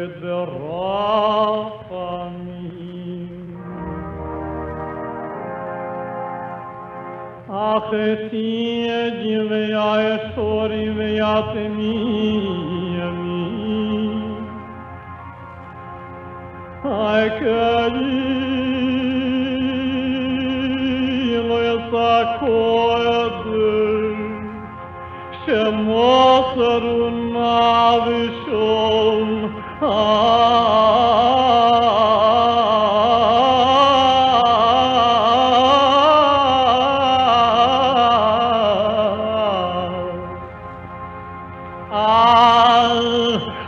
כבד ברחמים. החסידים והישרים והתמימים, כאילו את הקודש שמוסרו נפשם.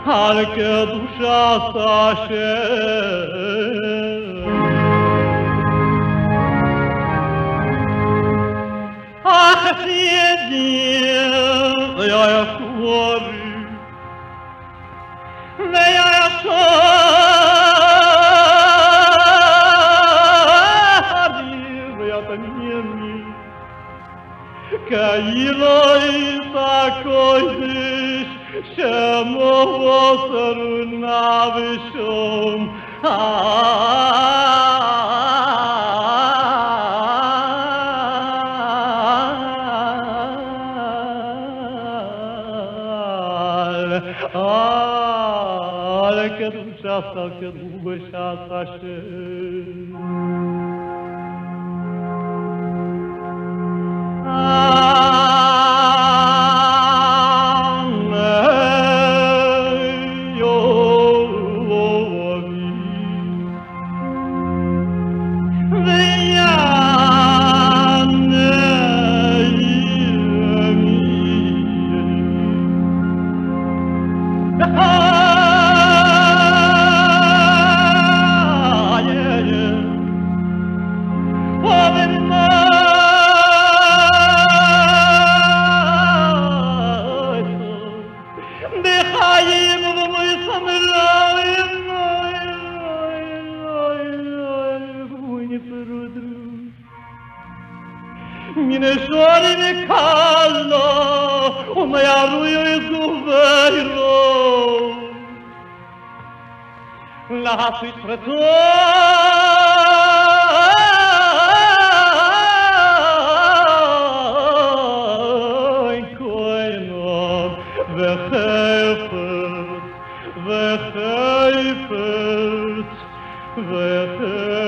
על קדושת השם. החסידים והישרים והישרים והתמימים, כאילו את הקודש שמוסרו נפשם על קדושת קדושת השם. Minešori kalo, umajaruju izguvejlo. Lasit pretoin koinom, vechefet, vechefet, vechefet, vechefet.